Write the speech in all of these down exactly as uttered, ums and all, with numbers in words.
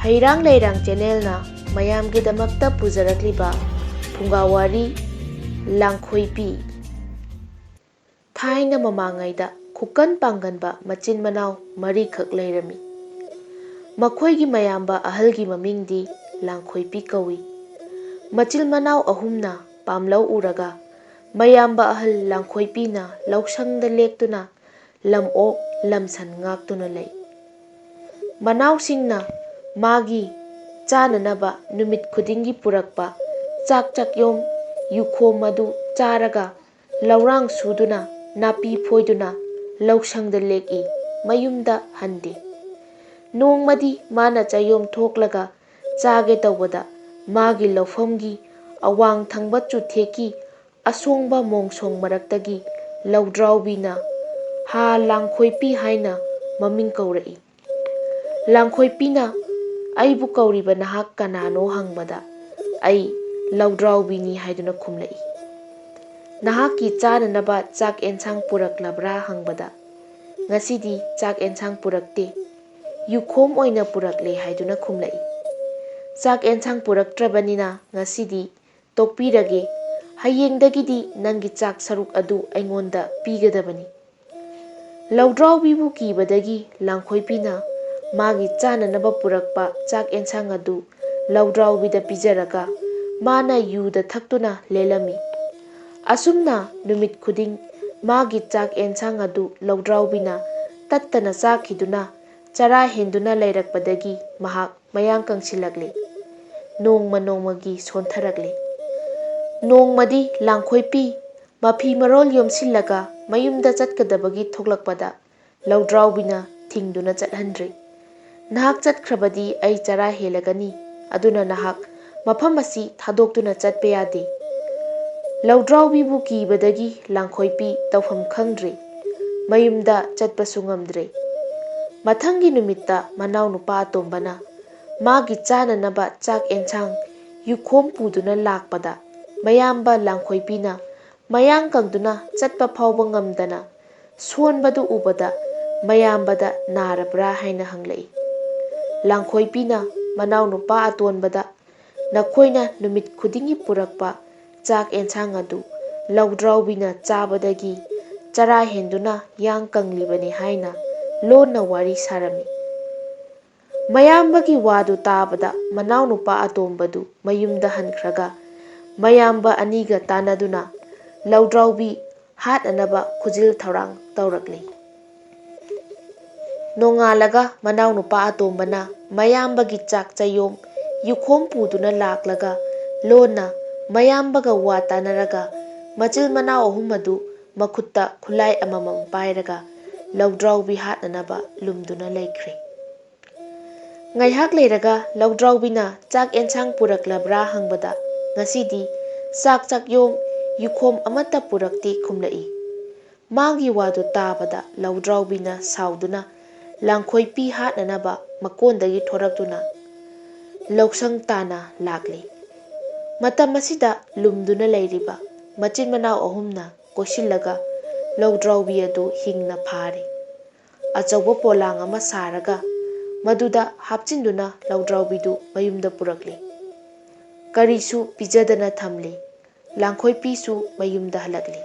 ꯍꯩꯔꯥꯡ ꯂꯩꯔꯥꯡ ꯆꯦꯅꯦꯜꯅ ꯃꯌꯥꯝꯒꯤꯗꯃꯛꯇ ꯄꯨꯖꯔꯛꯂꯤꯕ ꯐꯨꯡꯒꯥꯋꯥꯔꯤ ꯂꯥꯡꯈꯣꯏꯄꯤ꯫ ꯊꯥꯏꯅ ꯃꯃꯥꯡꯉꯩꯗ ꯈꯨꯀꯟ ꯄꯥꯡꯒꯟꯕ ꯃꯆꯤꯟ ꯃꯅꯥꯎ ꯃꯔꯤꯈꯛ ꯂꯩꯔꯝꯃꯤ꯫ ꯃꯈꯣꯏꯒꯤ ꯃꯌꯥꯝꯕ ꯑꯍꯜꯒꯤ ꯃꯃꯤꯡꯗꯤ ꯂꯥꯡꯈꯣꯏꯄꯤ ꯀꯧꯏ꯫ ꯃꯆꯤꯟ ꯃꯅꯥꯎ ꯑꯍꯨꯝꯅ ꯄꯥꯝꯂꯧ ꯎꯔꯒ ꯃꯌꯥꯝꯕ ꯑꯍꯜ ꯂꯥꯡꯈꯣꯏꯄꯤꯅ ꯂꯧꯁꯪꯗ ꯂꯦꯛꯇꯨꯅ ꯂꯝꯑꯣꯛ ꯂꯝꯁꯟ ꯉꯥꯛꯇꯨꯅ ꯂꯩ꯫ ꯃꯅꯥꯎꯁꯤꯡꯅ ꯃꯥꯒꯤ ꯆꯥꯅꯅꯕ ꯅꯨꯃꯤꯠ ꯈꯨꯗꯤꯡꯒꯤ ꯄꯨꯔꯛꯄ ꯆꯥꯛ ꯆꯥꯛꯌꯣꯝ ꯌꯨꯈꯣꯝ ꯑꯗꯨ ꯆꯥꯔꯒ ꯂꯧꯔꯥꯡ ꯁꯨꯗꯨꯅ ꯅꯥꯄꯤ ꯐꯣꯏꯗꯨꯅ ꯂꯧꯁꯪꯗ ꯂꯦꯛꯏ, ꯃꯌꯨꯝꯗ ꯍꯟꯗꯦ꯫ ꯅꯣꯡꯃꯗꯤ ꯃꯥꯅ ꯆꯥꯌꯣꯝ ꯊꯣꯛꯂꯒ ꯆꯥꯒꯦ ꯇꯧꯕꯗ ꯃꯥꯒꯤ ꯂꯧꯐꯝꯒꯤ ꯑꯋꯥꯡ ꯊꯪꯕ ꯆꯨꯊꯦꯛꯀꯤ ꯑꯁꯣꯡꯕ ꯃꯣꯡꯁꯣꯡ ꯃꯔꯛꯇꯒꯤ ꯂꯧꯗ꯭ꯔꯥꯎꯕꯤꯅ ꯍꯥ ꯂꯥꯡꯈꯣꯏꯄꯤ ꯍꯥꯏꯅ ꯃꯃꯤꯡ ꯀꯧꯔꯛꯏ꯫ ꯂꯥꯡꯈꯣꯏꯄꯤꯅ "ꯑꯩꯕꯨ ꯀꯧꯔꯤꯕ ꯅꯍꯥꯛ ꯀꯅꯥꯅꯣ?" ꯍꯪꯕꯗ, "ꯑꯩ ꯂꯧꯗ꯭ꯔꯥꯎꯕꯤꯅꯤ" ꯍꯥꯏꯗꯨꯅ ꯈꯨꯝꯂꯛꯏ꯫ "ꯅꯍꯥꯛꯀꯤ ꯆꯥꯅꯅꯕ ꯆꯥꯛ ꯑꯦꯟꯁꯥꯡ ꯄꯨꯔꯛꯂꯕ꯭ꯔꯥ?" ꯍꯪꯕꯗ, "ꯉꯁꯤꯗꯤ ꯆꯥꯛ ꯑꯦꯟꯁꯥꯡ ꯄꯨꯔꯛꯇꯦ, ꯌꯨꯈꯣꯝ ꯑꯣꯏꯅ ꯄꯨꯔꯛꯂꯦ" ꯍꯥꯏꯗꯨꯅ ꯈꯨꯝꯂꯛꯏ꯫ "ꯆꯥꯛ ꯑꯦꯟꯁꯥꯡ ꯄꯨꯔꯛꯇ꯭ꯔꯕꯅꯤꯅ ꯉꯁꯤꯗꯤ ꯇꯣꯛꯄꯤꯔꯒꯦ, ꯍꯌꯦꯡꯗꯒꯤꯗꯤ ꯅꯪꯒꯤ ꯆꯥꯛ ꯁꯔꯨꯛ ꯑꯗꯨ ꯑꯩꯉꯣꯟꯗ ꯄꯤꯒꯗꯕꯅꯤ"꯫ ꯂꯧꯗ꯭ꯔꯥꯎꯕꯤꯕꯨ ꯀꯤꯕꯗꯒꯤ ꯂꯥꯡꯈꯣꯏꯄꯤꯅ ꯃꯥꯒꯤ ꯆꯥꯅꯅꯕ ꯄꯨꯔꯛꯄ ꯆꯥꯛ ꯑꯦꯟꯁꯥꯡ ꯑꯗꯨ ꯂꯧꯗ꯭ꯔꯥꯎꯕꯤꯗ ꯄꯤꯖꯔꯒ ꯃꯥꯅ ꯌꯨꯗ ꯊꯛꯇꯨꯅ ꯂꯦꯜꯂꯝꯃꯤ꯫ ꯑꯁꯨꯝꯅ ꯅꯨꯃꯤꯠ ꯈꯨꯗꯤꯡ ꯃꯥꯒꯤ ꯆꯥꯛ ꯑꯦꯟꯁꯥꯡ ꯑꯗꯨ ꯂꯧꯗ꯭ꯔꯥꯎꯕꯤꯅ ꯇꯠꯇꯅ ꯆꯥꯈꯤꯗꯨꯅ ꯆꯔꯥ ꯍꯦꯟꯗꯨꯅ ꯂꯩꯔꯛꯄꯗꯒꯤ ꯃꯍꯥꯛ ꯃꯌꯥꯡ ꯀꯪꯁꯤꯜꯂꯛꯂꯦ꯫ ꯅꯣꯡꯃ ꯅꯣꯡꯃꯒꯤ ꯁꯣꯟꯊꯔꯛꯂꯦ꯫ ꯅꯣꯡꯃꯗꯤ ꯂꯥꯡꯈꯣꯏꯄꯤ ꯃꯐꯤ ꯃꯔꯣꯜ ꯌꯣꯝꯁꯤꯜꯂꯒ ꯃꯌꯨꯝꯗ ꯆꯠꯀꯗꯕꯒꯤ ꯊꯣꯛꯂꯛꯄꯗ ꯂꯧꯗ꯭ꯔꯥꯎꯕꯤꯅ ꯊꯤꯡꯗꯨꯅ ꯆꯠꯍꯟꯗ꯭ꯔꯦ꯫ "ꯅꯍꯥꯛ ꯆꯠꯈ꯭ꯔꯕꯗꯤ ꯑꯩ ꯆꯔꯥ ꯍꯦꯜꯂꯒꯅꯤ, ꯑꯗꯨꯅ ꯅꯍꯥꯛ ꯃꯐꯝ ꯑꯁꯤ ꯊꯥꯗꯣꯛꯇꯨꯅ ꯆꯠꯄ ꯌꯥꯗꯦ"꯫ ꯂꯧꯗ꯭ꯔꯥꯎꯕꯤꯕꯨ ꯀꯤꯕꯗꯒꯤ ꯂꯥꯡꯈꯣꯏꯄꯤ ꯇꯧꯐꯝ ꯈꯪꯗ꯭ꯔꯦ꯫ ꯃꯌꯨꯝꯗ ꯆꯠꯄꯁꯨ ꯉꯝꯗ꯭ꯔꯦ꯫ ꯃꯊꯪꯒꯤ ꯅꯨꯃꯤꯠꯇ ꯃꯅꯥꯎꯅꯨꯄꯥ ꯑꯇꯣꯝꯕꯅ ꯃꯥꯒꯤ ꯆꯥꯅꯅꯕ ꯆꯥꯛ ꯑꯦꯟꯁꯥꯡ ꯌꯨꯈꯣꯝ ꯄꯨꯗꯨꯅ ꯂꯥꯛꯄꯗ ꯃꯌꯥꯝꯕ ꯂꯥꯡꯈꯣꯏꯄꯤꯅ ꯃꯌꯥꯡ ꯀꯪꯗꯨꯅ ꯆꯠꯄ ꯐꯥꯎꯕ ꯉꯝꯗꯅ ꯁꯣꯟꯕꯗꯨ ꯎꯕꯗ ꯃꯌꯥꯝꯕꯗ "ꯅꯥꯔꯕ꯭ꯔꯥ?" ꯍꯥꯏꯅ ꯍꯪꯂꯛꯏ꯫ ꯂꯥꯡꯈꯣꯏꯄꯤꯅ ꯃꯅꯥꯎꯅꯨꯄꯥ ꯑꯇꯣꯟꯕꯗ ꯅꯈꯣꯏꯅ ꯅꯨꯃꯤꯠ ꯈꯨꯗꯤꯡꯒꯤ ꯄꯨꯔꯛꯄ ꯆꯥꯛ ꯑꯦꯟꯁꯥꯡ ꯑꯗꯨ ꯂꯧꯗ꯭ꯔꯥꯎꯕꯤꯅ ꯆꯥꯕꯗꯒꯤ ꯆꯔꯥ ꯍꯦꯟꯗꯨꯅ ꯌꯥꯡ ꯀꯪꯂꯤꯕꯅꯤ ꯍꯥꯏꯅ ꯂꯣꯟꯅ ꯋꯥꯔꯤ ꯁꯥꯔꯝꯃꯤ꯫ ꯃꯌꯥꯝꯕꯒꯤ ꯋꯥꯗꯨ ꯇꯥꯕꯗ ꯃꯅꯥꯎꯅꯨꯄꯥ ꯑꯇꯣꯝꯕꯗꯨ ꯃꯌꯨꯝꯗ ꯍꯟꯈ꯭ꯔꯒ ꯃꯌꯥꯝꯕ ꯑꯅꯤꯒ ꯇꯥꯟꯅꯗꯨꯅ ꯂꯧꯗ꯭ꯔꯥꯎꯕꯤ ꯍꯥꯠꯅꯅꯕ ꯈꯨꯖꯤꯜ ꯊꯧꯔꯥꯡ ꯇꯧꯔꯛꯂꯤ꯫ ꯅꯣꯡꯉꯥꯜꯂꯒ ꯃꯅꯥꯎꯅꯨꯄꯥ ꯑꯇꯣꯝꯕꯅ ꯃꯌꯥꯝꯕꯒꯤ ꯆꯥꯛ ꯆꯌꯣꯝ ꯌꯨꯈꯣꯝ ꯄꯨꯗꯨꯅ ꯂꯥꯛꯂꯒ ꯂꯣꯟꯅ ꯃꯌꯥꯝꯕꯒ ꯋꯥ ꯇꯥꯅꯔꯒ ꯃꯆꯤꯜ ꯃꯅꯥꯎ ꯑꯍꯨꯝ ꯑꯗꯨ ꯃꯈꯨꯠꯇ ꯈꯨꯠꯂꯥꯏ ꯑꯃꯃꯝ ꯄꯥꯏꯔꯒ ꯂꯧꯗ꯭ꯔꯥꯎꯕꯤ ꯍꯥꯠꯅꯅꯕ ꯂꯨꯝꯗꯨꯅ ꯂꯩꯈ꯭ꯔꯦ꯫ ꯉꯥꯏꯍꯥꯛ ꯂꯩꯔꯒ ꯂꯧꯗ꯭ꯔꯥꯎꯕꯤꯅ ꯆꯥꯛ ꯑꯦꯟꯁꯥꯡ ꯄꯨꯔꯛꯂꯕ꯭ꯔꯥ ꯍꯪꯕꯗ ꯉꯁꯤꯗꯤ ꯆꯥꯛ ꯆꯥꯛꯌꯣꯝ ꯌꯨꯈꯣꯝ ꯑꯃꯠꯇ ꯄꯨꯔꯛꯇꯦ ꯈꯨꯝꯂꯛꯏ꯫ ꯃꯥꯒꯤ ꯋꯥꯗꯨ ꯇꯥꯕꯗ ꯂꯧꯗ꯭ꯔꯥꯎꯕꯤꯅ ꯁꯥꯎꯗꯨꯅ ꯂꯥꯡꯈꯣꯏꯄꯤ ꯍꯥꯠꯅꯅꯕ ꯃꯀꯣꯟꯗꯒꯤ ꯊꯣꯔꯛꯇꯨꯅ ꯂꯧꯁꯪ ꯇꯥꯅ ꯂꯥꯛꯂꯤ꯫ ꯃꯇꯝ ꯑꯁꯤꯗ ꯂꯨꯝꯗꯨꯅ ꯂꯩꯔꯤꯕ ꯃꯆꯤꯟ ꯃꯅꯥꯎ ꯑꯍꯨꯝꯅ ꯀꯣꯏꯁꯤꯜꯂꯒ ꯂꯧꯗ꯭ꯔꯥꯎꯕꯤ ꯑꯗꯨ ꯍꯤꯡꯅ ꯐꯥꯔꯦ꯫ ꯑꯆꯧꯕ ꯄꯣꯂꯥꯡ ꯑꯃ ꯁꯥꯔꯒ ꯃꯗꯨꯗ ꯍꯥꯞꯆꯤꯟꯗꯨꯅ ꯂꯧꯗ꯭ꯔꯥꯎꯕꯤꯗꯨ ꯃꯌꯨꯝꯗ ꯄꯨꯔꯛꯂꯤ꯫ ꯀꯔꯤꯁꯨ ꯄꯤꯖꯗꯅ ꯊꯝꯂꯤ꯫ ꯂꯥꯡꯈꯣꯏꯄꯤꯁꯨ ꯃꯌꯨꯝꯗ ꯍꯜꯂꯛꯂꯤ꯫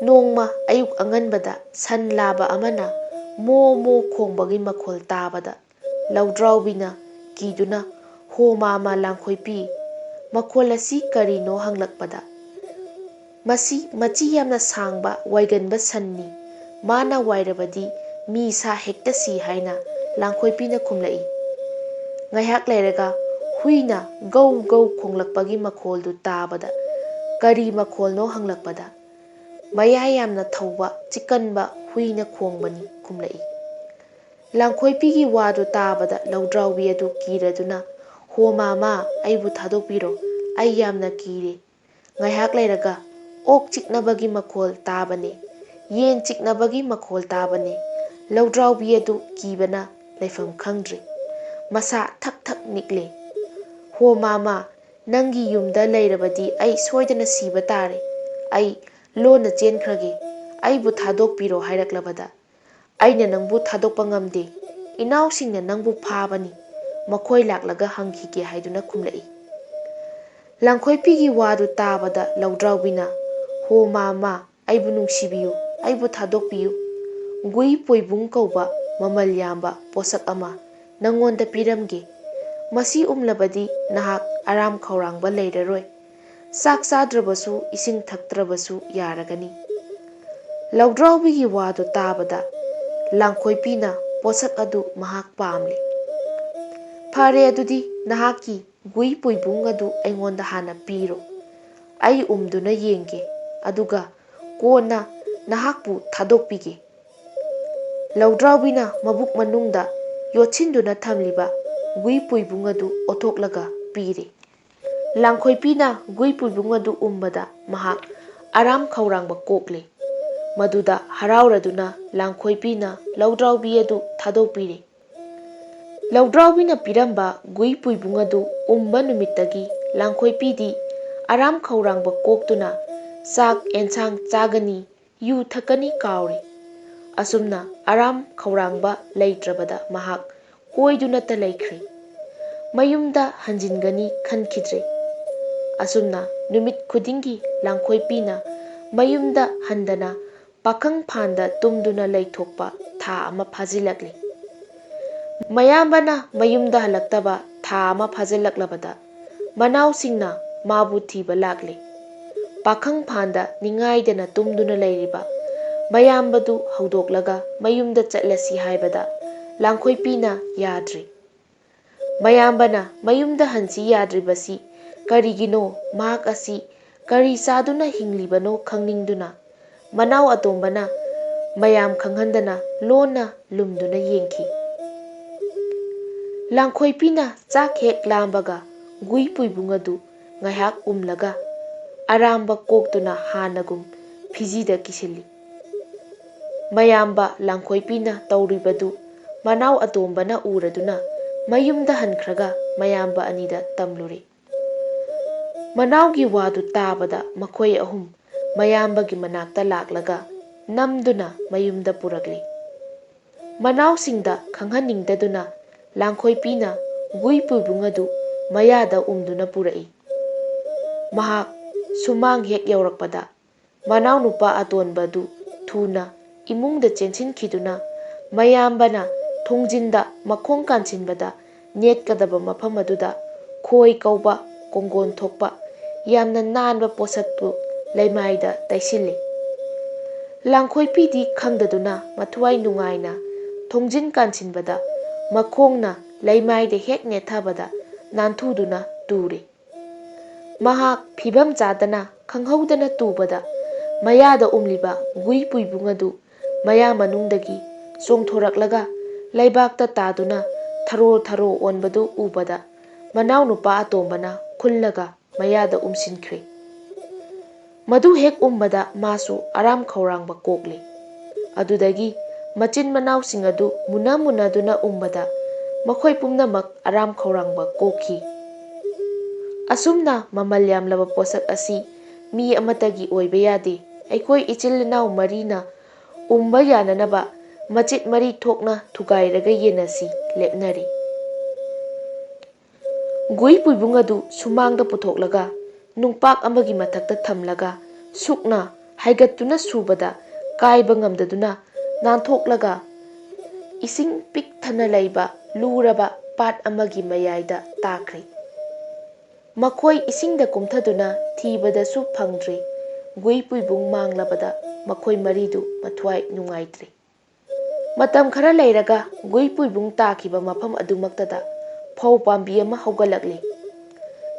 ꯅꯣꯡꯃ ꯑꯌꯨꯛ ꯑꯉꯟꯕꯗ ꯁꯟ ꯂꯥꯕ ꯑꯃꯅ ꯃꯣ ꯃꯣ ꯈꯣꯡꯕꯒꯤ ꯃꯈꯣꯜ ꯇꯥꯕꯗ ꯂꯧꯗ꯭ꯔꯥꯎꯕꯤꯅ ꯀꯤꯗꯨꯅ, "ꯍꯣ ꯃꯥꯃ ꯂꯥꯡꯈꯣꯏꯄꯤ, ꯃꯈꯣꯜ ꯑꯁꯤ ꯀꯔꯤꯅꯣ?" ꯍꯪꯂꯛꯄꯗ, "ꯃꯁꯤ ꯃꯆꯤ ꯌꯥꯝꯅ ꯁꯥꯡꯕ ꯋꯥꯏꯒꯟꯕ ꯁꯟꯅꯤ꯫ ꯃꯥꯅ ꯋꯥꯏꯔꯕꯗꯤ ꯃꯤ ꯁꯥ ꯍꯦꯛꯇ ꯁꯤ" ꯍꯥꯏꯅ ꯂꯥꯡꯈꯣꯏꯄꯤꯅ ꯈꯨꯝꯂꯛꯏ꯫ ꯉꯥꯏꯍꯥꯛ ꯂꯩꯔꯒ ꯍꯨꯏꯅ ꯒꯧ ꯒꯧ ꯈꯣꯡꯂꯛꯄꯒꯤ ꯃꯈꯣꯜꯗꯨ ꯇꯥꯕꯗ, "ꯀꯔꯤ ꯃꯈꯣꯜꯅꯣ?" ꯍꯪꯂꯛꯄꯗ, "ꯃꯌꯥ ꯌꯥꯝꯅ ꯊꯧꯕ ꯆꯤꯛꯀꯟꯕ ꯍꯨꯏꯅ ꯈꯣꯡꯕꯅꯤ" ꯈꯨꯝꯂꯛꯏ꯫ ꯂꯥꯡꯈꯣꯏꯄꯤꯒꯤ ꯋꯥꯗꯨ ꯇꯥꯕꯗ ꯂꯧꯗ꯭ꯔꯥꯎꯕꯤ ꯑꯗꯨ ꯀꯤꯔꯗꯨꯅ, "ꯍꯣ ꯃꯥꯃ, ꯑꯩꯕꯨ ꯊꯥꯗꯣꯛꯄꯤꯔꯣ, ꯑꯩ ꯌꯥꯝꯅ ꯀꯤꯔꯦ"꯫ ꯉꯥꯏꯍꯥꯛ ꯂꯩꯔꯒ ꯑꯣꯛ ꯆꯤꯛꯅꯕꯒꯤ ꯃꯈꯣꯜ ꯇꯥꯕꯅꯦ, ꯌꯦꯟ ꯆꯤꯛꯅꯕꯒꯤ ꯃꯈꯣꯜ ꯇꯥꯕꯅꯦ꯫ ꯂꯧꯗ꯭ꯔꯥꯎꯕꯤ ꯑꯗꯨ ꯀꯤꯕꯅ ꯂꯩꯐꯝ ꯈꯪꯗ꯭ꯔꯦ꯫ ꯃꯁꯥ ꯊꯛ ꯊꯛ ꯅꯤꯛꯂꯦ꯫ "ꯍꯣ ꯃꯥꯃ, ꯅꯪꯒꯤ ꯌꯨꯝꯗ ꯂꯩꯔꯕꯗꯤ ꯑꯩ ꯁꯣꯏꯗꯅ ꯁꯤꯕ ꯇꯥꯔꯦ꯫ ꯑꯩ ꯂꯣꯟꯅ ꯆꯦꯟꯈ꯭ꯔꯒꯦ꯫ ꯑꯩꯕꯨ ꯊꯥꯗꯣꯛꯄꯤꯔꯣ" ꯍꯥꯏꯔꯛꯂꯕꯗ, "ꯑꯩꯅ ꯅꯪꯕꯨ ꯊꯥꯗꯣꯛꯄ ꯉꯝꯗꯦ꯫ "ꯏꯅꯥꯎꯁꯤꯡꯅ ꯅꯪꯕꯨ ꯐꯥꯕꯅꯤ, ꯃꯈꯣꯏ ꯂꯥꯛꯂꯒ ꯍꯪꯈꯤꯒꯦ" ꯍꯥꯏꯗꯨꯅ ꯈꯨꯝꯂꯛꯏ꯫ ꯂꯥꯡꯈꯣꯏꯄꯤꯒꯤ ꯋꯥꯗꯨ ꯇꯥꯕꯗ ꯂꯧꯗ꯭ꯔꯥꯎꯕꯤꯅ, "ꯍꯣ ꯃꯥ, ꯃꯥ, ꯑꯩꯕꯨ ꯅꯨꯡꯁꯤꯕꯤꯌꯨ, ꯑꯩꯕꯨ ꯊꯥꯗꯣꯛꯄꯤꯌꯨ꯫ ꯒꯨꯏ ꯄꯣꯏꯕꯨꯡ ꯀꯧꯕ ꯃꯃꯜ ꯌꯥꯝꯕ ꯄꯣꯠꯁꯛ ꯑꯃ ꯅꯪꯉꯣꯟꯗ ꯄꯤꯔꯝꯒꯦ꯫ ꯃꯁꯤ ꯎꯝꯂꯕꯗꯤ ꯅꯍꯥꯛ ꯑꯔꯥꯝ ꯈꯧꯔꯥꯡꯕ ꯂꯩꯔꯔꯣꯏ꯫ ꯆꯥꯛ ꯆꯥꯗ꯭ꯔꯕꯁꯨ, ꯏꯁꯤꯡ ꯊꯛꯇ꯭ꯔꯕꯁꯨ ꯌꯥꯔꯒꯅꯤ"꯫ ꯂꯧꯗ꯭ꯔꯥꯎꯕꯤꯒꯤ ꯋꯥꯗꯨ ꯇꯥꯕꯗ ꯂꯥꯡꯈꯣꯏꯄꯤꯅ ꯄꯣꯠꯁꯛ ꯑꯗꯨ ꯃꯍꯥꯛ ꯄꯥꯝꯂꯦ꯫ "ꯐꯔꯦ, ꯑꯗꯨꯗꯤ ꯅꯍꯥꯛꯀꯤ ꯒꯨꯏ ꯄꯣꯏꯕꯨꯡ ꯑꯗꯨ ꯑꯩꯉꯣꯟꯗ ꯍꯥꯟꯅ ꯄꯤꯔꯣ꯫ ꯑꯩ ꯎꯝꯗꯨꯅ ꯌꯦꯡꯒꯦ, ꯑꯗꯨꯒ ꯀꯣꯟꯅ ꯅꯍꯥꯛꯄꯨ ꯊꯥꯗꯣꯛꯄꯤꯒꯦ"꯫ ꯂꯧꯗ꯭ꯔꯥꯎꯕꯤꯅ ꯃꯕꯨꯛ ꯃꯅꯨꯡꯗ ꯌꯣꯠꯁꯤꯟꯗꯨꯅ ꯊꯝꯂꯤꯕ ꯒꯨꯏ ꯄꯣꯏꯕꯨꯡ ꯑꯗꯨ ꯑꯣꯠꯊꯣꯛꯂꯒ ꯄꯤꯔꯦ꯫ ꯂꯥꯡꯈꯣꯏꯄꯤꯅ ꯒꯨꯏ ꯄꯣꯏꯕꯨꯡ ꯑꯗꯨ ꯎꯝꯕꯗ ꯃꯍꯥꯛ ꯑꯔꯥꯝ ꯈꯧꯔꯥꯡꯕ ꯀꯣꯛꯂꯦ꯫ ꯃꯗꯨꯗ ꯍꯔꯥꯎꯔꯗꯨꯅ ꯂꯥꯡꯈꯣꯏꯄꯤꯅ ꯂꯧꯗ꯭ꯔꯥꯎꯕꯤ ꯑꯗꯨ ꯊꯥꯗꯣꯛꯄꯤꯔꯦ꯫ ꯂꯧꯗ꯭ꯔꯥꯎꯕꯤꯅ ꯄꯤꯔꯝꯕ ꯒꯨꯏ ꯄꯣꯏꯕꯨꯡ ꯑꯗꯨ ꯎꯝꯕ ꯅꯨꯃꯤꯠꯇꯒꯤ ꯂꯥꯡꯈꯣꯏꯄꯤꯗꯤ ꯑꯔꯥꯝ ꯈꯧꯔꯥꯡꯕ ꯀꯣꯛꯇꯨꯅ ꯆꯥꯛ ꯑꯦꯟꯁꯥꯡ ꯆꯥꯒꯅꯤ, ꯌꯨ ꯊꯛꯀꯅꯤ ꯀꯥꯎꯔꯦ꯫ ꯑꯁꯨꯝꯅ ꯑꯔꯥꯝ ꯈꯧꯔꯥꯡꯕ ꯂꯩꯇ꯭ꯔꯕꯗ ꯃꯍꯥꯛ ꯀꯣꯏꯗꯨꯅꯇ ꯂꯩꯈ꯭ꯔꯦ꯫ ꯃꯌꯨꯝꯗ ꯍꯟꯖꯤꯟꯒꯅꯤ ꯈꯟꯈꯤꯗ꯭ꯔꯦ꯫ ꯑꯁꯨꯝꯅ ꯅꯨꯃꯤꯠ ꯈꯨꯗꯤꯡꯒꯤ ꯂꯥꯡꯈꯣꯏꯄꯤꯅ ꯃꯌꯨꯝꯗ ꯍꯟꯗꯅ ꯄꯥꯈꯪ ꯐꯥꯟꯗ ꯇꯨꯝꯗꯨꯅ ꯂꯩꯊꯣꯛꯄ ꯊꯥ ꯑꯃ ꯐꯥꯖꯤꯜꯂꯛꯂꯤ꯫ ꯃꯌꯥꯝꯕꯅ ꯃꯌꯨꯝꯗ ꯍꯜꯂꯛꯇꯕ ꯊꯥ ꯑꯃ ꯐꯥꯖꯤꯜꯂꯛꯂꯕꯗ ꯃꯅꯥꯎꯁꯤꯡꯅ ꯃꯥꯕꯨ ꯊꯤꯕ ꯂꯥꯛꯂꯤ꯫ ꯄꯥꯈꯪ ꯐꯥꯟꯗ ꯅꯤꯡꯉꯥꯏꯗꯅ ꯇꯨꯝꯗꯨꯅ ꯂꯩꯔꯤꯕ ꯃꯌꯥꯝꯕꯗꯨ ꯍꯧꯗꯣꯛꯂꯒ ꯃꯌꯨꯝꯗ ꯆꯠꯂꯁꯤ ꯍꯥꯏꯕꯗ ꯂꯥꯡꯈꯣꯏꯄꯤꯅ ꯌꯥꯗ꯭ꯔꯤ꯫ ꯃꯌꯥꯝꯕꯅ ꯃꯌꯨꯝꯗ ꯍꯟꯁꯤ ꯌꯥꯗ꯭ꯔꯤꯕꯁꯤ ꯀꯔꯤꯒꯤꯅꯣ? ꯃꯍꯥꯛ ꯑꯁꯤ ꯀꯔꯤ ꯆꯥꯗꯨꯅ ꯍꯤꯡꯂꯤꯕꯅꯣ ꯈꯪꯅꯤꯡꯗꯨꯅ ꯃꯅꯥꯎ ꯑꯇꯣꯝꯕꯅ ꯃꯌꯥꯝ ꯈꯪꯍꯟꯗꯅ ꯂꯣꯟꯅ ꯂꯨꯝꯗꯨꯅ ꯌꯦꯡꯈꯤ꯫ ꯂꯥꯡꯈꯣꯏꯄꯤꯅ ꯆꯥꯛ ꯍꯦꯛ ꯂꯥꯝꯕꯒ ꯒꯨꯏ ꯄꯨꯏꯕꯨꯡ ꯑꯗꯨ ꯉꯥꯏꯍꯥꯛ ꯎꯝꯂꯒ ꯑꯔꯥꯝꯕ ꯀꯣꯛꯇꯨꯅ ꯍꯥꯟꯅꯒꯨꯝ ꯐꯤꯖꯤꯗ ꯀꯤꯁꯤꯜꯂꯤ꯫ ꯃꯌꯥꯝꯕ ꯂꯥꯡꯈꯣꯏꯄꯤꯅ ꯇꯧꯔꯤꯕꯗꯨ ꯃꯅꯥꯎ ꯑꯇꯣꯝꯕꯅ ꯎꯔꯗꯨꯅ ꯃꯌꯨꯝꯗ ꯍꯟꯈ꯭ꯔꯒ ꯃꯌꯥꯝꯕ ꯑꯅꯤꯗ ꯇꯝꯂꯨꯔꯦ꯫ ꯃꯅꯥꯎꯒꯤ ꯋꯥꯗꯨ ꯇꯥꯕꯗ ꯃꯈꯣꯏ ꯑꯍꯨꯝ ꯃꯌꯥꯝꯕꯒꯤ ꯃꯅꯥꯛꯇ ꯂꯥꯛꯂꯒ ꯅꯝꯗꯨꯅ ꯃꯌꯨꯝꯗ ꯄꯨꯔꯛꯂꯤ꯫ ꯃꯅꯥꯎꯁꯤꯡꯗ ꯈꯪꯍꯟꯅꯤꯡꯗꯗꯨꯅ ꯂꯥꯡꯈꯣꯏꯄꯤꯅ ꯒꯨꯏ ꯄꯨꯏꯕꯨꯡ ꯑꯗꯨ ꯃꯌꯥꯗ ꯎꯝꯗꯨꯅ ꯄꯨꯔꯛꯏ꯫ ꯃꯍꯥꯛ ꯁꯨꯃꯥꯡ ꯍꯦꯛ ꯌꯧꯔꯛꯄꯗ, ꯃꯅꯥꯎꯅꯨꯄꯥ ꯑꯇꯣꯟꯕꯗꯨ ꯊꯨꯅ ꯏꯃꯨꯡꯗ ꯆꯦꯟꯁꯤꯟꯈꯤꯗꯨꯅ, ꯃꯌꯥꯝꯕꯅ ꯊꯣꯡꯖꯤꯟꯗ ꯃꯈꯣꯡ ꯀꯥꯟꯁꯤꯟꯕꯗ ꯅꯦꯠꯀꯗꯕ ꯃꯐꯝ ꯑꯗꯨꯗ ꯈꯣꯏ ꯀꯧꯕ ꯀꯣꯡꯒꯣꯟ ꯊꯣꯛꯄ ꯌꯥꯝꯅ ꯅꯥꯟꯕ ꯄꯣꯠꯁꯛꯇꯨ ꯂꯩꯃꯥꯏꯗ ꯇꯩꯁꯤꯜꯂꯤ꯫ ꯂꯥꯡꯈꯣꯏꯄꯤꯗꯤ ꯈꯪꯗꯗꯨꯅ ꯃꯊ꯭ꯋꯥꯏ ꯅꯨꯡꯉꯥꯏꯅ ꯊꯣꯡꯖꯤꯟ ꯀꯥꯟꯁꯤꯟꯕꯗ ꯃꯈꯣꯡꯅ ꯂꯩꯃꯥꯏꯗ ꯍꯦꯛ ꯅꯦꯠꯊꯕꯗ ꯅꯥꯟꯊꯨꯗꯨꯅ ꯇꯨꯔꯦ꯫ ꯃꯍꯥꯛ ꯐꯤꯚꯝ ꯆꯥꯗꯅ ꯈꯪꯍꯧꯗꯅ ꯇꯨꯕꯗ ꯃꯌꯥꯗ ꯎꯝꯂꯤꯕ ꯒꯨꯏ ꯄꯨꯏꯕꯨꯡ ꯑꯗꯨ ꯃꯌꯥ ꯃꯅꯨꯡꯗꯒꯤ ꯆꯣꯡꯊꯣꯔꯛꯂꯒ ꯂꯩꯕꯥꯛꯇ ꯇꯥꯗꯨꯅ ꯊꯔꯣ ꯊꯔꯣ ꯑꯣꯟꯕꯗꯨ ꯎꯕꯗ ꯃꯅꯥꯎꯅꯨꯄꯥ ꯑꯇꯣꯝꯕꯅ ꯈꯨꯜꯂꯒ ꯃꯌꯥꯗ ꯎꯝꯁꯤꯟꯈ꯭ꯔꯦ꯫ ꯃꯗꯨ ꯍꯦꯛ ꯎꯝꯕꯗ ꯃꯥꯁꯨ ꯑꯔꯥꯝ ꯈꯧꯔꯥꯡꯕ ꯀꯣꯛꯂꯦ꯫ ꯑꯗꯨꯗꯒꯤ ꯃꯆꯤꯟ ꯃꯅꯥꯎꯁꯤꯡ ꯑꯗꯨ ꯃꯨꯟꯅ ꯃꯨꯟꯅꯗꯨꯅ ꯎꯝꯕꯗ ꯃꯈꯣꯏ ꯄꯨꯝꯅꯃꯛ ꯑꯔꯥꯝ ꯈꯧꯔꯥꯡꯕ ꯀꯣꯛꯈꯤ꯫ ꯑꯁꯨꯝꯅ ꯃꯃꯜ ꯌꯥꯝꯂꯕ ꯄꯣꯠꯁꯛ ꯑꯁꯤ ꯃꯤ ꯑꯃꯠꯇꯒꯤ ꯑꯣꯏꯕ ꯌꯥꯗꯦ꯫ ꯑꯩꯈꯣꯏ ꯏꯆꯤꯜ ꯏꯅꯥꯎ ꯃꯔꯤꯅ ꯎꯝꯕ ꯌꯥꯅꯅꯕ ꯃꯆꯤꯠ ꯃꯔꯤ ꯊꯣꯛꯅ ꯊꯨꯒꯥꯏꯔꯒ ꯌꯦꯟꯅꯁꯤ ꯂꯦꯞꯅꯔꯦ꯫ ꯒꯨꯏ ꯄꯨꯏꯕꯨꯡ ꯑꯗꯨ ꯁꯨꯃꯥꯡꯗ ꯄꯨꯊꯣꯛꯂꯒ ꯅꯨꯡꯄꯥꯛ ꯑꯃꯒꯤ ꯃꯊꯛꯇ ꯊꯝꯂꯒ ꯁꯨꯛꯅ ꯍꯥꯏꯒꯠꯇꯨꯅ ꯁꯨꯕꯗ ꯀꯥꯏꯕ ꯉꯝꯗꯗꯨꯅ ꯅꯥꯟꯊꯣꯛꯂꯒ ꯏꯁꯤꯡ ꯄꯤꯛ ꯊꯟꯅ ꯂꯩꯕ ꯂꯨꯔꯕ ꯄꯥꯠ ꯑꯃꯒꯤ ꯃꯌꯥꯏꯗ ꯇꯥꯈ꯭ꯔꯦ꯫ ꯃꯈꯣꯏ ꯏꯁꯤꯡꯗ ꯀꯨꯝꯊꯗꯨꯅ ꯊꯤꯕꯗꯁꯨ ꯐꯪꯗ꯭ꯔꯦ꯫ ꯒꯨꯏ ꯄꯨꯏꯕꯨꯡ ꯃꯥꯡꯂꯕꯗ ꯃꯈꯣꯏ ꯃꯔꯤꯗꯨ ꯃꯊ꯭ꯋꯥꯏ ꯅꯨꯡꯉꯥꯏꯇ꯭ꯔꯦ꯫ ꯃꯇꯝ ꯈꯔ ꯂꯩꯔꯒ ꯒꯨꯏ ꯄꯨꯏꯕꯨꯡ ꯇꯥꯈꯤꯕ ꯃꯐꯝ ꯑꯗꯨꯃꯛꯇꯗ ꯐꯧ ꯄꯥꯝꯕꯤ ꯑꯃ ꯍꯧꯒꯠꯂꯛꯂꯤ꯫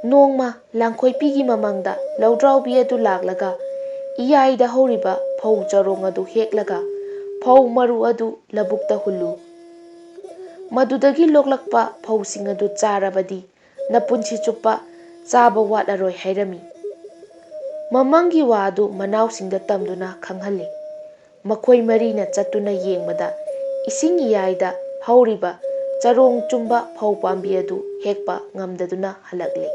ꯅꯣꯡꯃ ꯂꯥꯡꯈꯣꯏꯄꯤꯒꯤ ꯃꯃꯥꯡꯗ ꯂꯧꯗ꯭ꯔꯥꯎꯕꯤ ꯑꯗꯨ ꯂꯥꯛꯂꯒ ꯏꯌꯥꯏꯗ ꯍꯧꯔꯤꯕ ꯐꯧ ꯆꯔꯣꯡ ꯑꯗꯨ ꯍꯦꯛꯂꯒ ꯐꯧ ꯃꯔꯨ ꯑꯗꯨ ꯂꯧꯕꯨꯛꯇ ꯍꯨꯜꯂꯨ꯫ ꯃꯗꯨꯗꯒꯤ ꯂꯣꯛꯂꯛꯄ ꯐꯧꯁꯤꯡ ꯑꯗꯨ ꯆꯥꯔꯕꯗꯤ ꯅꯄꯨꯟꯁꯤ ꯆꯨꯞꯄ ꯆꯥꯕ ꯋꯥꯠꯂꯔꯣꯏ ꯍꯥꯏꯔꯝꯃꯤ꯫ ꯃꯃꯪꯒꯤ ꯋꯥ ꯑꯗꯨ ꯃꯅꯥꯎꯁꯤꯡꯗ ꯇꯝꯗꯨꯅ ꯈꯪꯍꯜꯂꯤ꯫ ꯃꯈꯣꯏ ꯃꯔꯤꯅ ꯆꯠꯇꯨꯅ ꯌꯦꯡꯕꯗ ꯏꯁꯤꯡ ꯏꯌꯥꯏꯗ ꯍꯧꯔꯤꯕ ꯆꯔꯣꯡ ꯆꯨꯝꯕ ꯐꯧ ꯄꯥꯝꯕꯤ ꯑꯗꯨ ꯍꯦꯛꯄ ꯉꯝꯗꯗꯨꯅ ꯍꯜꯂꯛꯂꯤ꯫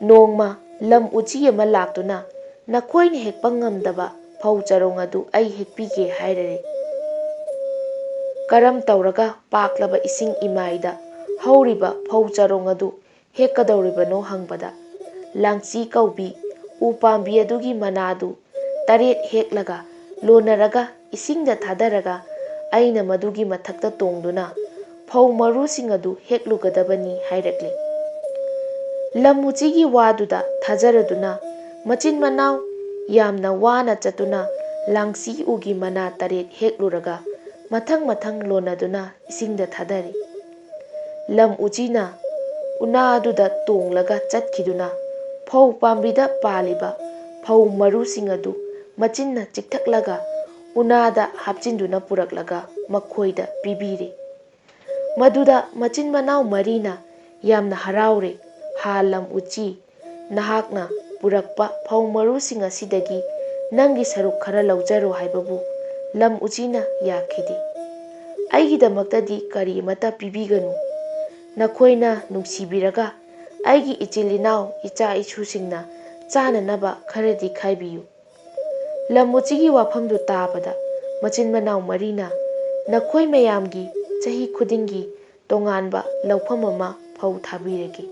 ꯅꯣꯡꯃ ꯂꯝ ꯎꯆꯤ ꯑꯃ ꯂꯥꯛꯇꯨꯅ ꯅꯈꯣꯏꯅ ꯍꯦꯛꯄ ꯉꯝꯗꯕ ꯐꯧ ꯆꯔꯣꯡ ꯑꯗꯨ ꯑꯩ ꯍꯦꯛꯄꯤꯒꯦ ꯍꯥꯏꯔꯔꯦ꯫ ꯀꯔꯝ ꯇꯧꯔꯒ ꯄꯥꯛꯂꯕ ꯏꯁꯤꯡ ꯏꯃꯥꯏꯗ ꯍꯧꯔꯤꯕ ꯐꯧ ꯆꯔꯣꯡ ꯑꯗꯨ ꯍꯦꯛꯀꯗꯧꯔꯤꯕꯅꯣ ꯍꯪꯕꯗ, ꯂꯥꯡꯆꯤ ꯀꯧꯕꯤ ꯎ ꯄꯥꯝꯕꯤ ꯑꯗꯨꯒꯤ ꯃꯅꯥꯗꯨ ꯇꯔꯦꯠ ꯍꯦꯛꯂꯒ ꯂꯣꯟꯅꯔꯒ ꯏꯁꯤꯡꯗ ꯊꯥꯗꯔꯒ ꯑꯩꯅ ꯃꯗꯨꯒꯤ ꯃꯊꯛꯇ ꯇꯣꯡꯗꯨꯅ ꯐꯧ ꯃꯔꯨꯁꯤꯡ ꯑꯗꯨ ꯍꯦꯛꯂꯨꯒꯗꯕꯅꯤ ꯍꯥꯏꯔꯛꯂꯦ꯫ ꯂꯝ ꯎꯆꯤꯒꯤ ꯋꯥꯗꯨꯗ ꯊꯥꯖꯔꯗꯨꯅ ꯃꯆꯤꯟ ꯃꯅꯥꯎ ꯌꯥꯝꯅ ꯋꯥꯅ ꯆꯠꯇꯨꯅ ꯂꯥꯡꯆꯤ ꯎꯒꯤ ꯃꯅꯥ ꯇꯔꯦꯠ ꯍꯦꯛꯂꯨꯔꯒ ꯃꯊꯪ ꯃꯊꯪ ꯂꯣꯟꯅꯗꯨꯅ ꯏꯁꯤꯡꯗ ꯊꯥꯗꯔꯤ꯫ ꯂꯝ ꯎꯆꯤꯅ ꯎꯅꯥꯗꯨꯗ ꯇꯣꯡꯂꯒ ꯆꯠꯈꯤꯗꯨꯅ ꯐꯧ ꯄꯥꯝꯕꯤꯗ ꯄꯥꯜꯂꯤꯕ ꯐꯧ ꯃꯔꯨꯁꯤꯡ ꯑꯗꯨ ꯃꯆꯤꯟꯅ ꯆꯤꯛꯊꯛꯂꯒ ꯎꯅꯥꯗ ꯍꯥꯞꯆꯤꯟꯗꯨꯅ ꯄꯨꯔꯛꯂꯒ ꯃꯈꯣꯏꯗ ꯄꯤꯕꯤꯔꯦ꯫ ꯃꯗꯨꯗ ꯃꯆꯤꯟ ꯃꯅꯥꯎ ꯃꯔꯤꯅ ꯌꯥꯝꯅ ꯍꯔꯥꯎꯔꯦ꯫ "ꯍꯥ ꯂꯝ ꯎꯆꯤ, ꯅꯍꯥꯛꯅ ꯄꯨꯔꯛꯄ ꯐꯧ ꯃꯔꯨꯁꯤꯡ ꯑꯁꯤꯗꯒꯤ ꯅꯪꯒꯤ ꯁꯔꯨꯛ ꯈꯔ ꯂꯧꯖꯔꯣ" ꯍꯥꯏꯕꯕꯨ ꯂꯝ ꯎꯆꯤꯅ ꯌꯥꯈꯤꯗꯦ꯫ "ꯑꯩꯒꯤꯗꯃꯛꯇꯗꯤ ꯀꯔꯤ ꯑꯃꯠꯇ ꯄꯤꯕꯤꯒꯅꯨ꯫ ꯅꯈꯣꯏꯅ ꯅꯨꯡꯁꯤꯕꯤꯔꯒ ꯑꯩꯒꯤ ꯏꯆꯤꯜ ꯏꯅꯥꯎ ꯏꯆꯥ ꯏꯁꯨꯁꯤꯡꯅ ꯆꯥꯅꯅꯕ ꯈꯔꯗꯤ ꯈꯥꯏꯕꯤꯌꯨ"꯫ ꯂꯝ ꯎꯆꯤꯒꯤ ꯋꯥꯐꯝꯗꯨ ꯇꯥꯕꯗ ꯃꯆꯤꯟ ꯃꯅꯥꯎ ꯃꯔꯤꯅ, "ꯅꯈꯣꯏ ꯃꯌꯥꯝꯒꯤ ꯆꯍꯤ ꯈꯨꯗꯤꯡꯒꯤ ꯇꯣꯉꯥꯟꯕ ꯂꯧꯐꯝ ꯑꯃ ꯐꯧ ꯊꯥꯕꯤꯔꯒꯦ꯫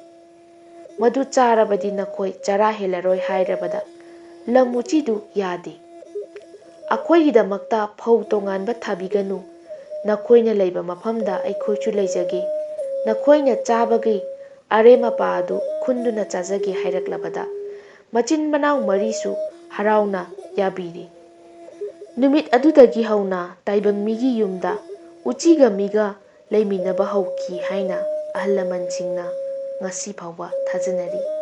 ꯃꯗꯨ ꯆꯥꯔꯕꯗꯤ ꯅꯈꯣꯏ ꯆꯔꯥ ꯍꯦꯜꯂꯔꯣꯏ" ꯍꯥꯏꯔꯕꯗ ꯂꯝ ꯎꯆꯤꯗꯨ ꯌꯥꯗꯦ꯫ "ꯑꯩꯈꯣꯏꯒꯤꯗꯃꯛꯇ ꯐꯧ ꯇꯣꯉꯥꯟꯕ ꯊꯥꯕꯤꯒꯅꯨ꯫ ꯅꯈꯣꯏꯅ ꯂꯩꯕ ꯃꯐꯝꯗ ꯑꯩꯈꯣꯏꯁꯨ ꯂꯩꯖꯒꯦ꯫ ꯅꯈꯣꯏꯅ ꯆꯥꯕꯒꯤ ꯑꯔꯦꯝ ꯑꯄꯥ ꯑꯗꯨ ꯈꯨꯟꯗꯨꯅ ꯆꯥꯖꯒꯦ" ꯍꯥꯏꯔꯛꯂꯕꯗ ꯃꯆꯤꯟ ꯃꯅꯥꯎ ꯃꯔꯤꯁꯨ ꯍꯔꯥꯎꯅ ꯌꯥꯕꯤꯔꯤ꯫ ꯅꯨꯃꯤꯠ ꯑꯗꯨꯗꯒꯤ ꯍꯧꯅ ꯇꯥꯏꯕꯪ ꯃꯤꯒꯤ ꯌꯨꯝꯗ ꯎꯆꯤꯒ ꯃꯤꯒ ꯂꯩꯃꯤꯟꯅꯕ ꯍꯧꯈꯤ ꯍꯥꯏꯅ ꯑꯍꯜ ꯂꯃꯟꯁꯤꯡꯅ ꯉꯁꯤ ꯐꯥꯎꯕ ꯊꯥꯖꯅꯔꯤ꯫